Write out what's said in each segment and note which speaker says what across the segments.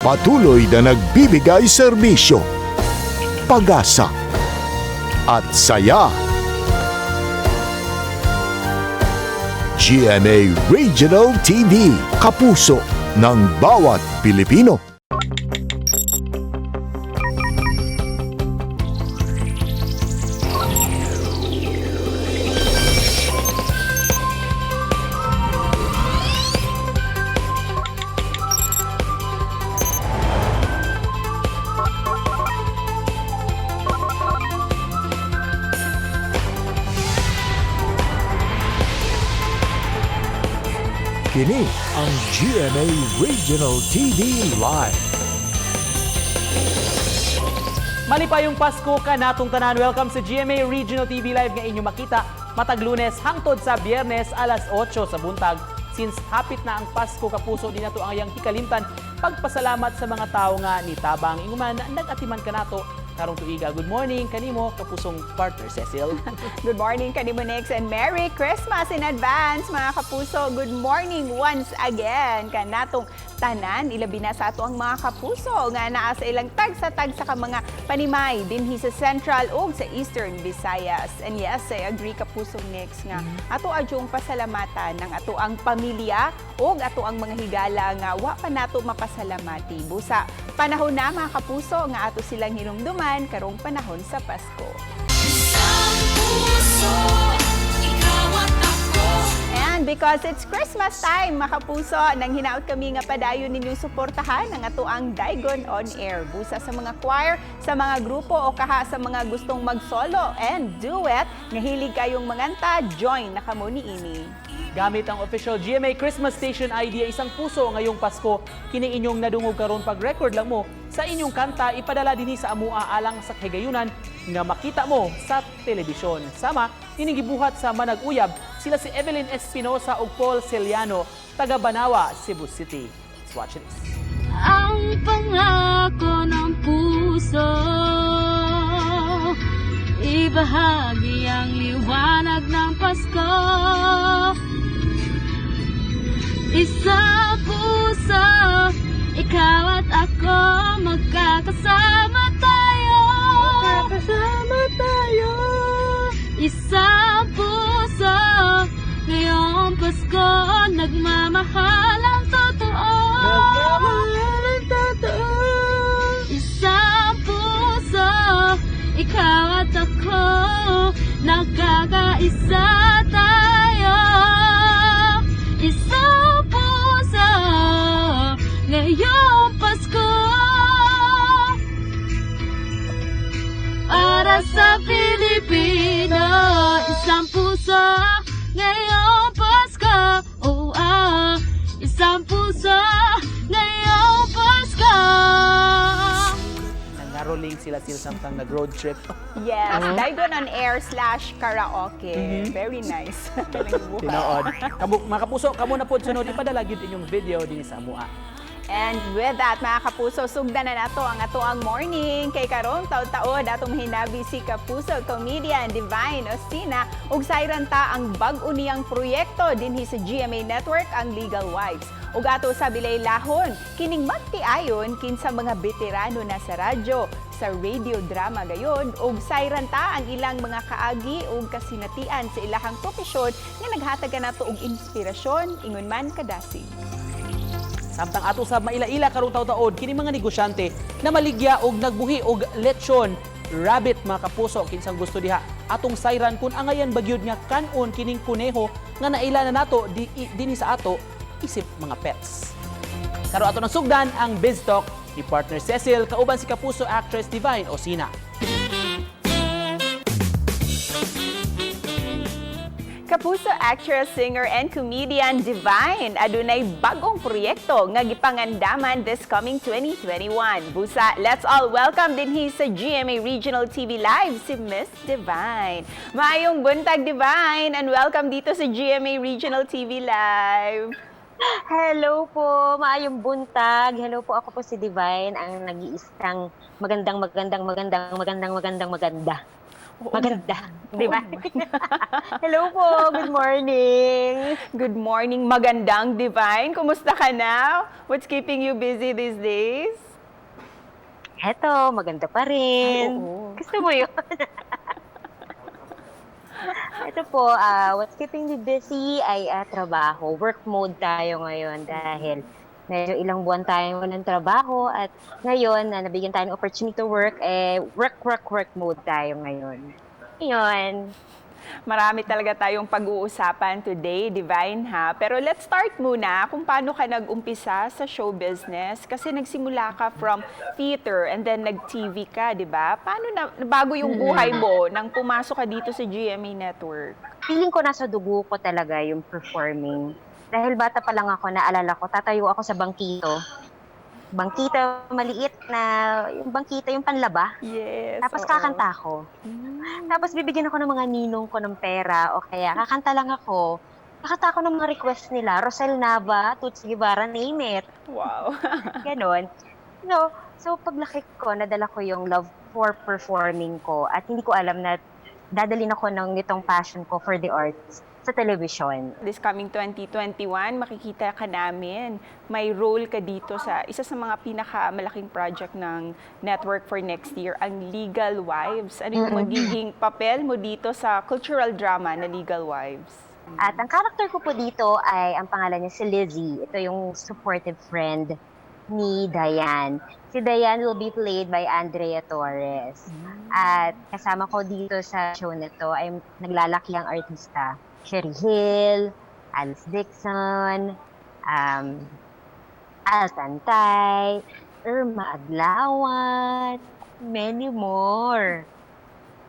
Speaker 1: Patuloy na nagbibigay serbisyo, pag-asa, at saya. GMA Regional TV, kapuso ng bawat Pilipino. Kini ang GMA Regional TV Live.
Speaker 2: Malipayong Pasko kanatong tanan. Welcome sa GMA Regional TV Live nga inyo makita matag Lunes hangtod sa Biyernes alas 8 sa buntag. Since hapit na ang Pasko, kapuso, di nato ang iyang hikalimtan pagpasalamat sa mga tao nga nitabang inguman nag-atiman kanato karong tuiga. Good morning kanimo, kapusong partner Cecil.
Speaker 3: Good morning, kanimo, Nix, and Merry Christmas in advance, mga kapuso. Good morning once again kanatong tanan, ilabi na sa ato ang mga kapuso nga naa sa ilang tagsa-tagsa ka mga panimay dinhi sa Central ug sa Eastern Visayas. And yes, I agree, kapuso Nix, nga ato adyong pasalamatan ng ato ang pamilya ug ato ang mga higala nga wa pa nato mapasalamati. Busa panahon na, mga kapuso, nga ato silang hinumduman karong panahon sa Pasko. And because it's Christmas time, mga kapuso, nang hinaot kami nga padayon ninyong suportahan ang atoang Daigon on Air. Busa sa mga choir, sa mga grupo o kaha sa mga gustong mag-solo and duet, nga hilig kayong manganta, join na kamo ni ini.
Speaker 2: Gamit ang official GMA Christmas Station ID, isang puso ngayong Pasko. Kini inyong nadungog karon, pag-record lang mo sa inyong kanta, ipadala dinhi sa amua alang sa kahigayunan nga makita mo sa telebisyon. Sama ining gibuhat sa manag-uyab, sila si Evelyn Espinosa ug Paul Celiano, taga Banawa, Cebu City. Let's watch this.
Speaker 4: Ang pangako ng puso, ibahagi ang liwanag ng Pasko. Isa puso, ikaw at ako, magkakasama tayo. Magkakasama tayo. Isa puso, ngayong Pasko, nagmamahal ang totoo. Nagmamahal ang totoo. Isang puso, ikaw at ako, nagkakaisa tayo. Isang puso, ngayong Pasko. Para sa Pilipino, isang puso, ngayong Pasko. Oh, ah, isang puso, ngayong Pasko.
Speaker 2: Nangaroling sila sila samtang nag-road trip.
Speaker 3: Yes, Daigon on Air/karaoke. Very nice.
Speaker 2: Tinuod. Kamo, mga kapuso, kamo na po sunod, ipadala gyud inyong video dinhi sa amua.
Speaker 3: And with that, mga kapuso, sugdan na nato ang atoang morning. Kay karong taon-taon, atong hinabi si kapuso comedian Divine Ostina ug sayran ta ang bag-o niyang proyekto dinhi sa GMA Network, ang Legal Wives. Ug ato sa bilay lahon, kining magtiayon kinsa mga veterano na sa radyo, sa radio drama gayon, ug sayran ta ang ilang mga kaagi ug kasinatian sa ilahang propesyon nga naghatag kanato og inspirasyon ingon man kadasig.
Speaker 2: Samtang ato sa maila-ila karong taud-taod kini mga negosyante na maligya og nagbuhi og lechon rabbit, mga kapuso, kinsang gusto diha? Atong sayran kung angayan bagyod nga kanon kining kuneho nga naila na nato dinhi sa ato isip mga pets. Karon ato nang sugdan ang Biz Talk ni partner Cecil kauban si kapuso actress Divine Osina.
Speaker 3: Kapuso actress, singer, and comedian Divine adunay bagong proyekto nga gipangandaman this coming 2021. Busa, let's all welcome dinhi sa GMA Regional TV Live si Miss Divine. Maayong buntag, Divine, and welcome dito sa GMA Regional TV Live.
Speaker 5: Hello po, maayong buntag. Hello po, ako po si Divine, ang nag-iisang magandang, magandang, magandang, magandang, magandang, maganda.
Speaker 3: Oo.
Speaker 5: Maganda, di ba?
Speaker 3: Oo.
Speaker 5: Hello po, good morning.
Speaker 3: Good morning, magandang Divine. Kumusta ka na? What's keeping you busy these days?
Speaker 5: Heto, maganda pa rin.
Speaker 3: Ay, oo.
Speaker 5: Gusto mo yun? Ito po, what's keeping me busy ay trabaho. Work mode tayo ngayon dahil medyo ilang buwan tayong walang trabaho at ngayon na nabigyan tayo ng opportunity to work, eh, work, work, work mode tayo ngayon. Ngayon.
Speaker 3: Marami talaga tayong pag-uusapan today, Divine, ha? Pero let's start muna kung paano ka nag-umpisa sa show business. Kasi nagsimula ka from theater and then nag-TV ka, di ba? Paano na, bago yung buhay mo nang pumasok ka dito sa GMA Network?
Speaker 5: Feeling ko nasa dugo ko talaga yung performing. Dahil bata pa lang ako, naalala ko, tatayo ako sa bangkito. Bangkito, maliit na, yung bangkito, yung panlaba. Tapos kakanta ako. Tapos bibigyan ako ng mga ninong ko ng pera o kaya kakanta lang ako. Kakanta ako ng mga request nila. Rosel Nava, Toots Guevara, name it. Ganon. No, so paglaki ko, nadala ko yung love for performing ko at hindi ko alam na dadalhin ako ng nitong passion ko for the arts sa television.
Speaker 3: This coming 2021, makikita ka namin. May role ka dito sa isa sa mga pinakamalaking project ng network for next year, ang Legal Wives. Ano yung magiging papel mo dito sa cultural drama na Legal Wives?
Speaker 5: At ang character ko po dito ay ang pangalan niya si Lizzie. Ito yung supportive friend ni Diane. Si Diane will be played by Andrea Torres. At kasama ko dito sa show na to ay naglalaki ang artista. Cherie Gil, Alice Dixon, Al Tantay, Irma Adlawan, many more.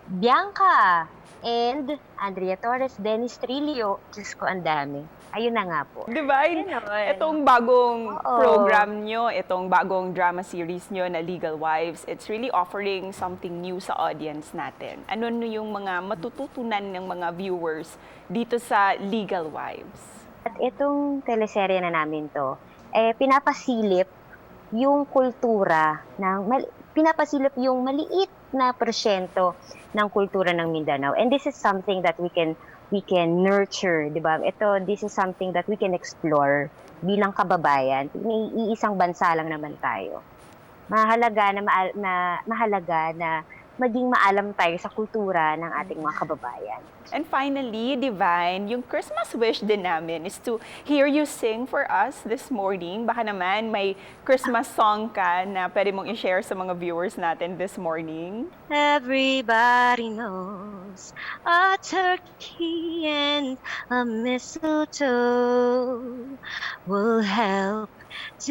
Speaker 5: Bianca, and Andrea Torres, Dennis Trillo. Diyos ko, ang dami. Ayun na nga po.
Speaker 3: Divine,
Speaker 5: Ganon.
Speaker 3: itong bagong program nyo, itong bagong drama series nyo na Legal Wives, it's really offering something new sa audience natin. Ano no yung mga matututunan ng mga viewers dito sa Legal Wives?
Speaker 5: At itong teleserye na namin to, eh, pinapasilip yung maliit na porsyento ng kultura ng Mindanao. And this is something that we can nurture, 'di ba? Ito, this is something that we can explore bilang kababayan. May iisang bansa lang naman tayo. Mahalaga na maging maalam tayo sa kultura ng ating mga kababayan.
Speaker 3: And finally, Divine, yung Christmas wish din namin is to hear you sing for us this morning. Baka naman may Christmas song ka na pwede mong i-share sa mga viewers natin this morning.
Speaker 5: Everybody knows a turkey and a mistletoe will help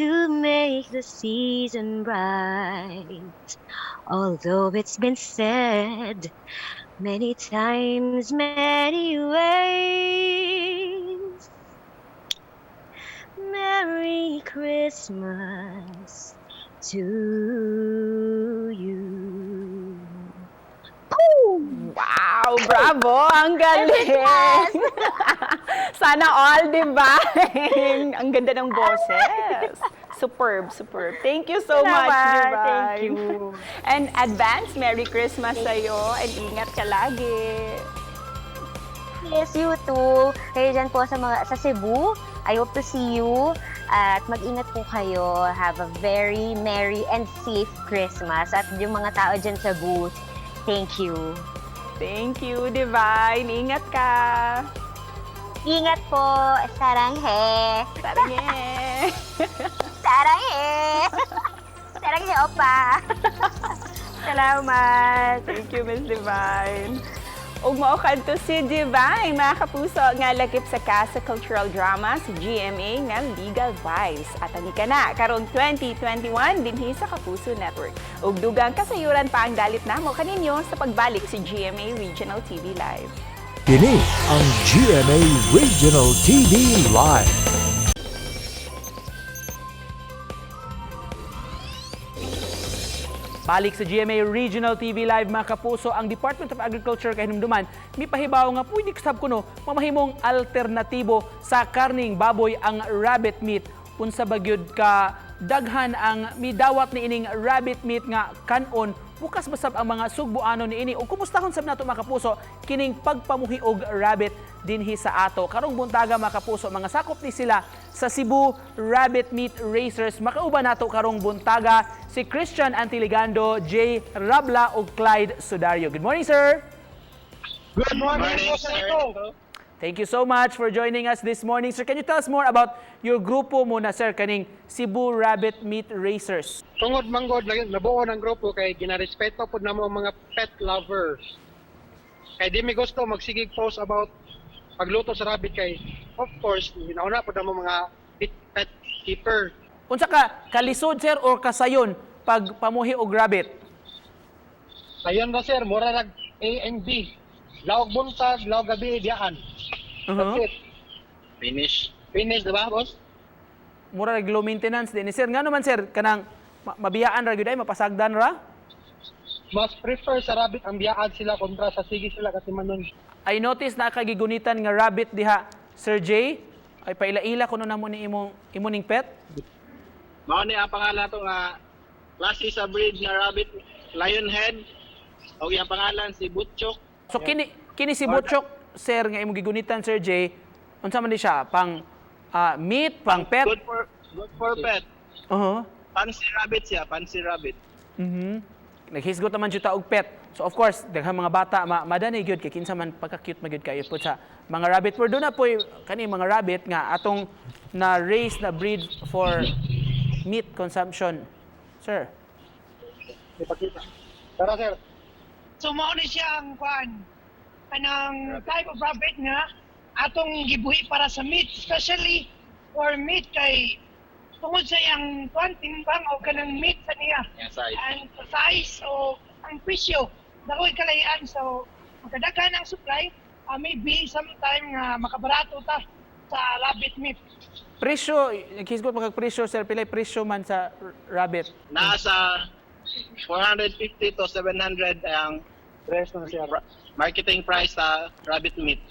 Speaker 5: to make the season bright. Although it's been said many times, many ways. Merry Christmas to you.
Speaker 3: Wow! Bravo! Ang galing! Sana all, Divine! Ang ganda ng boses. Superb, superb. Thank you so much,
Speaker 5: Salamat.
Speaker 3: Divine.
Speaker 5: Thank you.
Speaker 3: And advance Merry Christmas sa'yo and ingat ka lagi.
Speaker 5: Yes, you too. Kayo dyan po sa Cebu, I hope to see you. At mag-ingat po kayo. Have a very merry and safe Christmas. At yung mga tao dyan sa booth, thank you.
Speaker 3: Thank you, Divine. Ingat ka.
Speaker 5: Ingat po. Saranghae.
Speaker 3: Saranghae.
Speaker 5: Saranghae. Saranghae, oppa. Salamat.
Speaker 3: Thank you, Miss Divine. Ug mao kadto si Divine, mga kapuso, nga lakip sa cast sa cultural drama sa GMA nga Legal Wives. At ang na karong 2021 dinhi sa Kapuso Network. Ug dugang kasayuran pa ang dalit namo kaninyo sa pagbalik sa GMA Regional TV Live.
Speaker 1: Kini ang GMA Regional TV Live.
Speaker 2: Balik sa GMA Regional TV Live, mga kapuso, ang Department of Agriculture kahinumduman mipahibaw nga pwede sab kuno mamahimong alternatibo sa karning baboy ang rabbit meat. Unsa ba gyud ka daghan ang midawat ni ining rabbit meat nga kanon, bukas basab ang mga sugbuanon niini? Ug kumustahon sab nato, mga kapuso, kining pagpamuhi og rabbit dinhi sa ato. Karong buntaga, mga kapuso, mga sakop ni sila sa Cebu Rabbit Meat Racers. Makauban nato karong buntaga si Christian Antiligando, Jay Rabla ug Clyde Sudario. Good morning, sir.
Speaker 6: Good morning, po, sir.
Speaker 2: Thank you so much for joining us this morning. Sir, can you tell us more about your grupo muna, sir, kaning Cebu Rabbit Meat Racers?
Speaker 6: Tungod manggod nabuo ng grupo kay ginarespeto pud namo ang mga pet lovers. Kay di mi gusto magsigig post about pagluto sa rabbit kay of course ginauna pud namo mga pet keeper.
Speaker 2: Unsa ka kalisod, sir, or kasayon pag pamuhi og rabbit?
Speaker 6: Ayon ra, sir, mura rag A and B. Laog buntag, laog gabi, diyaan. That's it.
Speaker 7: Finish.
Speaker 6: Finish, di ba, boss?
Speaker 2: Mura rag low maintenance din ni sir. Ngano man, sir, kanang mabiyaan ra gyud ay mapasagdan ra?
Speaker 6: Mas prefer sa rabbit ang biyaan sila kontra sa sige sila kasi manon.
Speaker 2: I notice na kagigunitan nga rabbit diha, Sir Jay. Ay paila-ila kuno namo ni imong imo ning pet.
Speaker 7: Mao ni ang pangalan to nga klase sa breed nga rabbit, lion head. Og iyang pangalan si Butchok.
Speaker 2: So kini kini si Butchok, sir, nga imong gigunitan, Sir Jay, unsa man di siya pang meat, pang pet?
Speaker 7: Good for pet. Fancy rabbit siya, fancy rabbit.
Speaker 2: Naghisgot naman jud ta og pet. So of course, daghang mga bata madani gyud kay kinsa man pagka-cute magyud kayo pud sa mga rabbit. Pero doon na po'y kani mga rabbit nga atong na raise na breed for meat consumption. Sir.
Speaker 6: Ipakita. Tara, sir.
Speaker 8: So mao ni siya ang kuan kanang type of rabbit nga atong gibuhi para sa meat, especially for meat kay tungod sa iyang kuan timbang o kanang meat sa niya
Speaker 7: Yang size.
Speaker 8: and sa size o ang presyo dako'y kalahian, so magkadaghan ang supply, maybe sometime nga makabarato ta sa rabbit meat.
Speaker 2: Presyo, naghisgot magkag presyo, sir, pilay presyo man sa rabbit?
Speaker 7: Nasa 450 to 700 ang
Speaker 6: Rest na sir.
Speaker 7: Marketing price sa rabbit meat.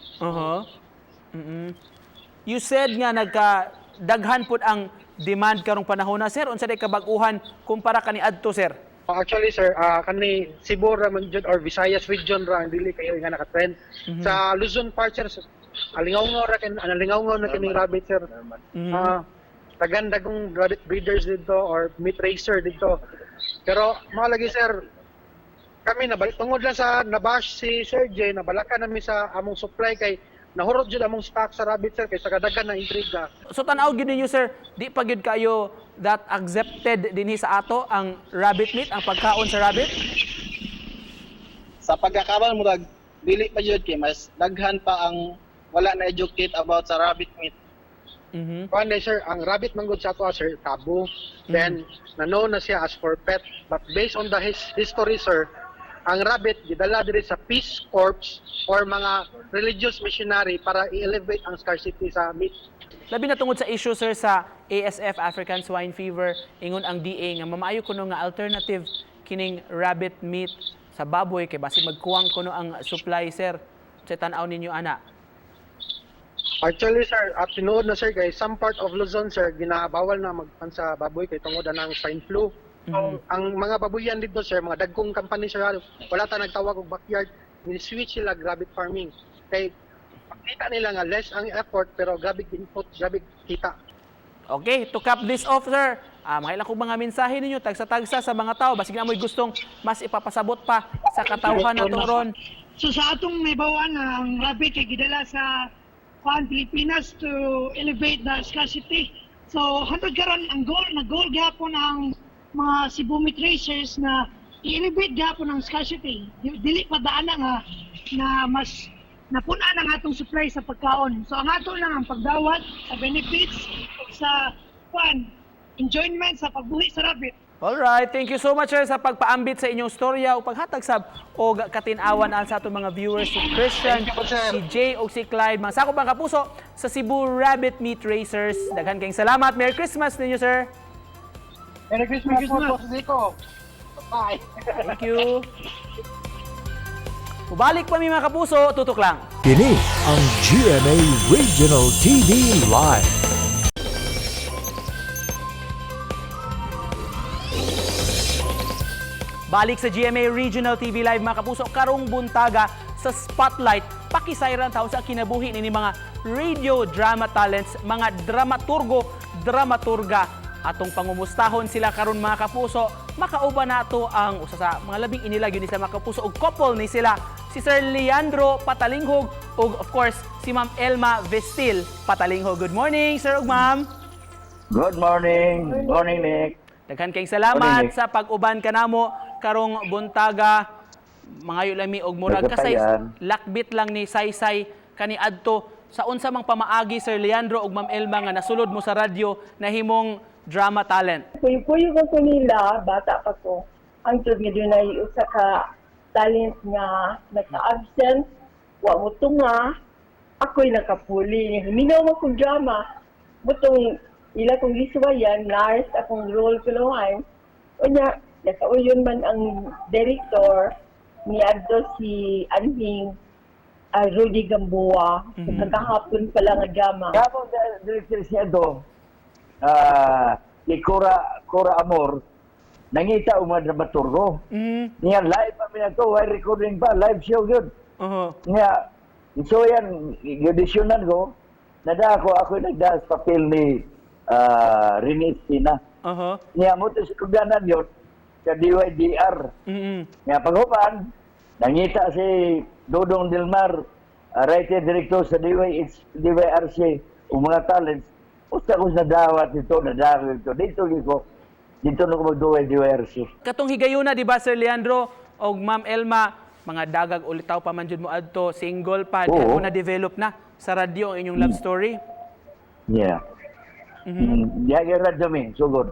Speaker 2: You said nga nagka daghan pud ang demand karong panahon na, sir. Unsa day kabag-uhan kumpara kaniadto, sir?
Speaker 6: Actually, sir, kani Cebu ra man jud or Visayas region ra ang dili kayo nga naka-trend. Sa Luzon part, sir, alingaw ra kin alingaw na kining rabbit, sir. Tagan dagong rabbit breeders dito or meat raiser dito. Pero mga lagi, sir, kami nabalik tungod lang sa nabash si Sir Jay, nabalakan nami sa among supply kay nahurot jud among stock sa rabbit, sir, kay sa kadaghan na intriga.
Speaker 2: So tan-aw gyud ninyo, sir, di pa gyud kayo that accepted dinhi sa ato ang rabbit meat, ang pagkaon sa rabbit?
Speaker 7: Sa pagkakaban, murag dili pa jud kay mas daghan pa ang wala na educate about sa rabbit meat.
Speaker 6: Kuan day, sir, ang rabbit manggod sa ato, sir, taboo. Then na-known na siya as for pet. But based on the history, sir, ang rabbit gidala diri sa Peace Corps or mga religious missionary para i-elevate ang scarcity sa meat.
Speaker 2: Labi na tungod sa issue, sir, sa ASF, African Swine Fever, ingon ang DA nga mamaayo kuno nga alternative kining rabbit meat sa baboy kay basig magkuwang kuno ang supply, sir. Sa tan-aw ninyo ana?
Speaker 6: Actually, sir, at tinuod na, sir, kay some part of Luzon, sir, ginabawal na magpan sa baboy kay tungod na ng swine flu. So, ang mga baboyan dito, sir, mga dagkong company, sir, wala ta nagtawag og backyard, ni-switch sila rabbit farming. Kay makita nila nga less ang effort pero grabe input, grabe kita.
Speaker 2: Okay, to cap this off, sir, makailan kong mga mensahe ninyo, tagsa-tagsa sa mga tao, basig na mo'y gustong mas ipapasabot pa sa katawhan na to ron.
Speaker 8: So sa atong nahibaw-an nga ang rabbit kay gidala sa kuan Pilipinas to elevate the scarcity. So hantod karon ang goal na goal gyapon ang mga Cebu Meat Racers na i-elevate gyapon ang scarcity. Dili pa daan na nga na mas napun-an ang atong supply sa pagkaon. So ang ato lang ang pagdawat sa benefits ug sa kuan enjoyment sa pagbuhi sa rabbit.
Speaker 2: Alright, thank you so much, sir, sa pagpaambit sa inyong storya o paghatag sab og katin-awan al sa atong mga viewers, si Christian,
Speaker 6: Thank you po, sir.
Speaker 2: si Jay o si Clyde. Mga sakop ang kapuso sa Cebu Rabbit Meat Racers. Daghan kayong salamat. Merry Christmas ninyo, sir.
Speaker 6: Merry Christmas, po, Boss Nico. Bye.
Speaker 2: Thank you. Mubalik pa mi, mga kapuso, tutok lang.
Speaker 1: Kini ang GMA Regional TV Live.
Speaker 2: Balik sa GMA Regional TV Live, mga kapuso, karong buntaga sa Spotlight, pakisayran taon sa kinabuhi nini mga radio drama talents, mga dramaturgo, dramaturga. Atong pangumustahon sila karon, mga kapuso. Makauban nato ang usa sa mga labing inilag yun sila, mga kapuso, ug couple ni sila, si Sir Leandro Patalinghog ug of course si Ma'am Elma Vestil Patalinghog. Good morning, sir ug ma'am.
Speaker 9: Good morning. Good morning, Nick.
Speaker 2: Daghan kayong salamat
Speaker 9: Morning, Nick.
Speaker 2: Sa pag-uban kanamo karong buntaga. Mangayo lami og murag kasay
Speaker 9: Nagkatayan.
Speaker 2: lakbit lang ni Saysay kaniadto sa unsa mang pamaagi, Sir Leandro ug Ma'am Elma, nga nasulod mo sa radyo, nahimong drama talent.
Speaker 10: Puyo-puyo ko nila, bata pa ko. Ang tud nga dunay usa ka talent nga naka-absent, wa mo tunga, ako'y nakapuli. Minaw mo kong drama. Butong ila kong gisuwayan, nurse akong role kunuhay. Unya, nakauyon man ang director, niadto si anhing Rudy Gamboa. Kagahapon pa lang ang drama.
Speaker 9: Kapag director siya do, kay Cora, Cora Amor, nangita ang mga dramaturgo. Niya, live pa mi to, why recording pa, live show yun. Niya, so yan, auditionan ko, nada ako, ako nagda sa papel ni Rene Espina. Niya, mo to sa kugdanan yun, sa DYDR. Nga paghuman, nangita si Dodong Delmar, writer director sa DYH, DYRC, ug mga talents, usa ko nadawat dito, nadawat dito. Dito ko, dito na ko magduway DYRC.
Speaker 2: Katong higayuna, di ba, Sir Leandro og Ma'am Elma, mga dagag ulitaw pa man jud mo adto, single pa, di mo na develop na sa radyo ang inyong love story.
Speaker 9: Yeah. Mm. Yeah, radyo mi, sugod.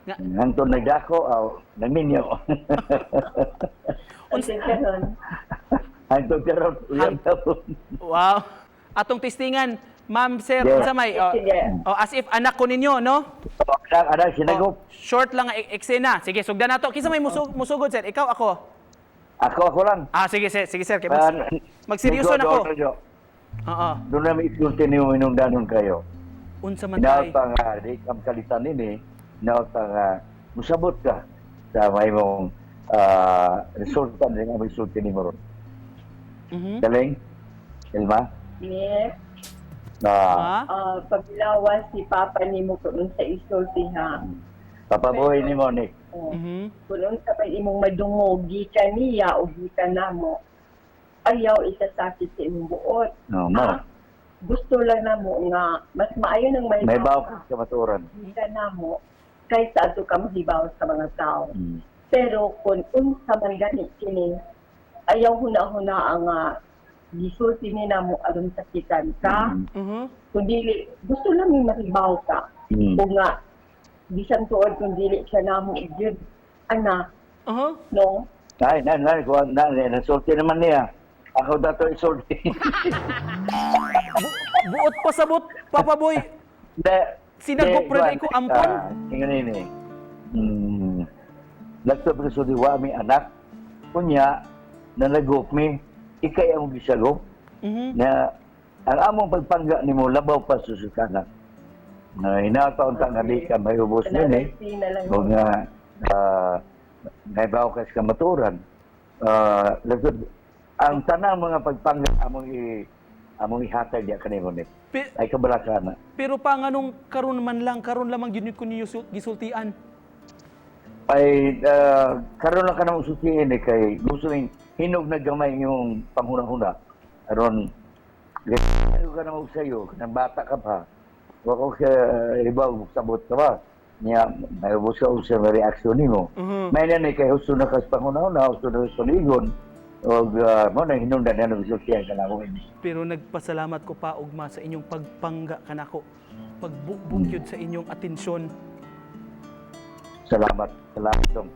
Speaker 9: Hangtod nagdako, aw, nagminyo.
Speaker 10: Unsa karon?
Speaker 9: Hangtod karon, uyab taon.
Speaker 2: Wow. Atong testingan, Ma'am, Sir, unsa may oh,
Speaker 10: Sige.
Speaker 2: oh, as if anak ko ninyo, no?
Speaker 9: Anak, anak, sinagop.
Speaker 2: Oh, short lang ang eksena. Sige, sugdan nato. Kinsa may musugod, sir? Ikaw, ako?
Speaker 9: Ako, ako lang.
Speaker 2: Ah, sige, sir. Sige, sir. Kay magseryoso na ko. Oo.
Speaker 9: Doon na may isulti niyo inungdanon kayo.
Speaker 2: Unsa man
Speaker 9: Hinaot
Speaker 2: tay?
Speaker 9: pa nga, di kam kalitan nini, hinaot pa nga, musabot ka sa may mong resulta din ang isulti ni mo ron. Galing? Elma?
Speaker 10: Yes.
Speaker 9: Na,
Speaker 10: Paglawas si Papa nimo kung sa isulti ha.
Speaker 9: Papabuhay ni mo, Nick.
Speaker 10: Oh. Kung unsa may imong madungog gikan niya o gikan namo, ayaw isasakit sa imong buot.
Speaker 9: No, mo.
Speaker 10: Ha? Gusto lang namo nga mas maayo nang may
Speaker 9: May baw ka maturan.
Speaker 10: gikan namo kaysa adto ka mahibaw sa mga tao. Pero kung unsa man gani kini, ayaw huna-huna ang gisulti ni namo aron sakitan ka. Kung dili, gusto lang may mahibaw ka. O nga, bisan tuod kung dili siya namo gyud ana, no?
Speaker 9: Ay, na, na, na, na, na, nasulti naman niya. Ako dato isulti.
Speaker 2: Buot pa sabot, Papa Boy. Sinagop rin ko ampon.
Speaker 9: Tingnan nini. Lagto pa sa diwa mi anak. Kunya, nalagop mi, ikay ang gisagop. Na ang among pagpangga nimo labaw pa susukana. Na hinataon ta nga di ka may ubos nini.
Speaker 10: Na lang.
Speaker 9: O nga naibaw ka sa kamaturan. Lagto, ang tanang mga pagpangga among ihatag diya kanimo ni. Ay kabalaka na.
Speaker 2: Pero pa nganong karon man lang, karon lamang gyud ko ninyo gisultian?
Speaker 9: Ay karon lang ka na usutiin eh, kay gusto ning hinog na gamay yung panghuna-huna. Aron ano ka na sayo, nang bata ka pa. Wa ko ka ibaw sabot ka ba? Niya may ubos ka sa reaksyon nimo. May na ni kay husto na ka sa panghuna-huna, husto na sa ligon. Og mo na hinungdan na gisultian ka na mo ini.
Speaker 2: Pero nagpasalamat ko pa ugma sa inyong pagpangga kanako. Pagbugbog yun sa inyong atensyon.
Speaker 9: Salamat, salamat dong.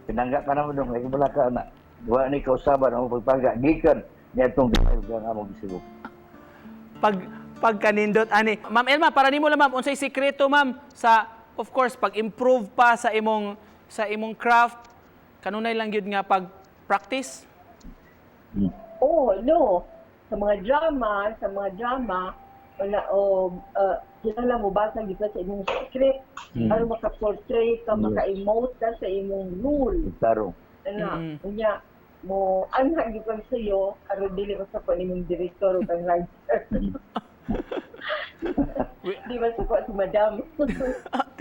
Speaker 9: Pinangga ka naman dong, ay wala ka na. Wa ni kausaban ang pagpangga gikan niya itong gamay ug ang among gisigop.
Speaker 2: Pagkanindot ani. Ma'am Elma, para nimo lang ma'am, unsay sikreto, ma'am, sa of course pag-improve pa sa imong craft, kanunay lang gyud nga pag practice?
Speaker 10: Oh, no. Sa mga drama, wala o Kinahanglan mo basa gyud ka sa imong script aron maka-portray ka, maka-emote ka sa imong role.
Speaker 9: Klaro.
Speaker 10: Ana, unya mo anha gyud kag sayo aron dili mo sa imong director o kang writer. Di ba sa si madam?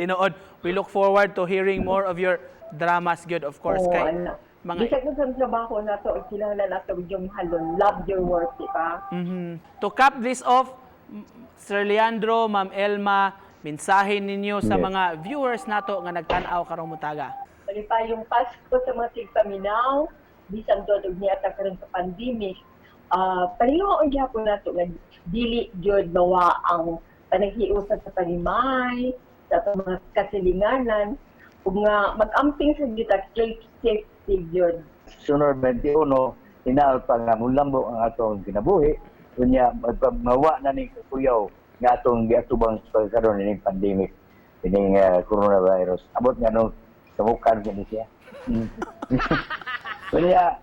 Speaker 2: Tinuod. We look forward to hearing more of your dramas gyud, of course,
Speaker 10: Oo,
Speaker 2: kay
Speaker 10: ana.
Speaker 2: mga
Speaker 10: Bisag sa trabaho nato, kinahanglan nato yung halon, love your work, di ba?
Speaker 2: To cap this off, Sir Leandro, Ma'am Elma, mensahe ninyo sa mga viewers nato nga nagtan-aw karong buntaga.
Speaker 10: Malipayong Pasko sa mga tigpaminaw, bisan tuod og niata karon sa pandemic, pareho ang gyapon nato nga dili gyud mawa ang panaghiusa sa panimay, sa atong mga kasilinganan, ug nga mag-amping sa gyud ta safe safety gyud.
Speaker 9: Sunod 21, hinaot pa nga mulambo ang atong kinabuhi, unya mawa na ni kuyaw nga atong giatubang sa pagkaroon ining pandemic, ining coronavirus. Abot nga nung kamukan kini siya. Unya,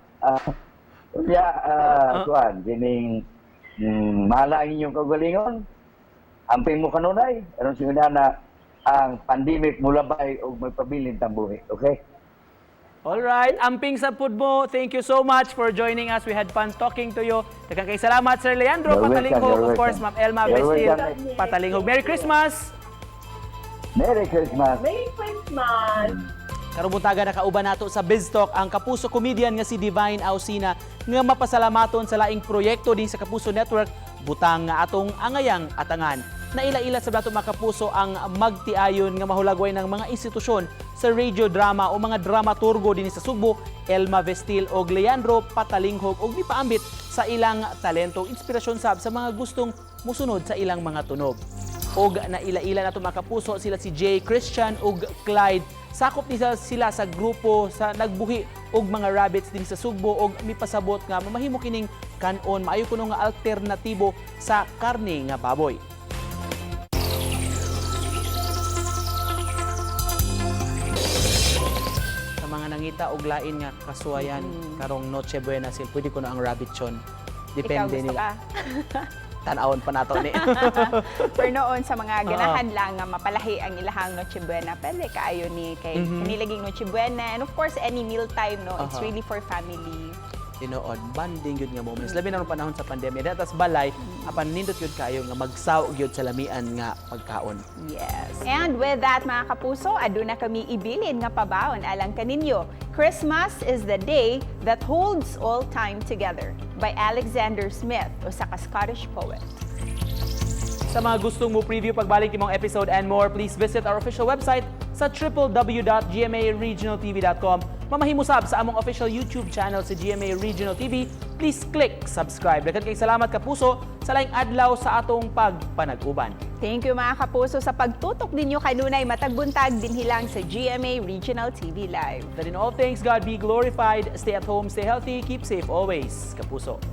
Speaker 9: kuan kining mahala ang inyong kaugalingon. Amping mo kanunay aron sa na ang pandemic mulabay og magpabilin tang buhi. Okay?
Speaker 2: All right, amping sa pud mo. Thank you so much for joining us. We had fun talking to you. Daghang kay salamat, Sir Leandro
Speaker 9: You're welcome,
Speaker 2: Patalinghog,
Speaker 9: you're
Speaker 2: of course,
Speaker 9: welcome.
Speaker 2: Ma'am Elma
Speaker 9: You're
Speaker 2: Vestil
Speaker 9: welcome.
Speaker 2: Patalinghog. Merry Christmas!
Speaker 9: Merry Christmas.
Speaker 10: Merry Christmas!
Speaker 2: Karong buntaga, nakauban nato sa BizTalk ang kapuso comedian nga si Divine Aucina nga mapasalamaton sa laing proyekto din sa Kapuso Network, butang nga atong angayang atangan. Naila-ila sa nato, mga kapuso, ang magtiayon nga mahulagway ng mga institusyon sa radio drama o mga dramaturgo din sa Sugbo, Elma Vestil og Leandro Patalinghog, og mipaambit sa ilang talento, inspirasyon sab sa mga gustong musunod sa ilang mga tunog. Og naila-ila nato, mga kapuso, sila si Jay Christian ug Clyde. Sakop nila sila sa grupo sa nagbuhi og mga rabbits din sa Sugbo og mipasabot nga mamahimo kining kanon, maayo kuno nga alternatibo sa karne nga baboy. Sa mga nangita og lain nga kasuwayan karong Noche Buena, sil pwede kuno ang rabbit chon.
Speaker 3: Ikaw,
Speaker 2: Depende
Speaker 3: gusto
Speaker 2: nila.
Speaker 3: ka?
Speaker 2: Tan-awon pa nato ni.
Speaker 3: Pero noon sa mga ganahan lang nga mapalahi ang ilahang Noche Buena, pwede kaayo ni kay kanilaging Noche Buena and of course any meal time, no, it's really for family.
Speaker 2: Tinuod, bonding yun nga moments. Labi na nung panahon sa pandemya. Datas balay, apan nindot yun kayo nga magsaog yun sa lamian nga pagkaon.
Speaker 3: Yes. And with that, mga kapuso, aduna kami ibilin nga pabaon alang kaninyo. "Christmas is the day that holds all time together" by Alexander Smith, usa ka Scottish poet.
Speaker 2: Sa mga gustong mo preview pagbalik imong episode and more, please visit our official website sa www.gmaregionaltv.com. Mamahimo sab sa among official YouTube channel sa GMA Regional TV. Please click subscribe. Daghan kay salamat, kapuso, sa laing adlaw sa atong pagpanag-uban.
Speaker 3: Thank you, mga kapuso, sa pagtutok ninyo kanunay matag buntag dinhi lang sa GMA Regional TV Live.
Speaker 2: That in all things God be glorified. Stay at home, stay healthy, keep safe always. Kapuso.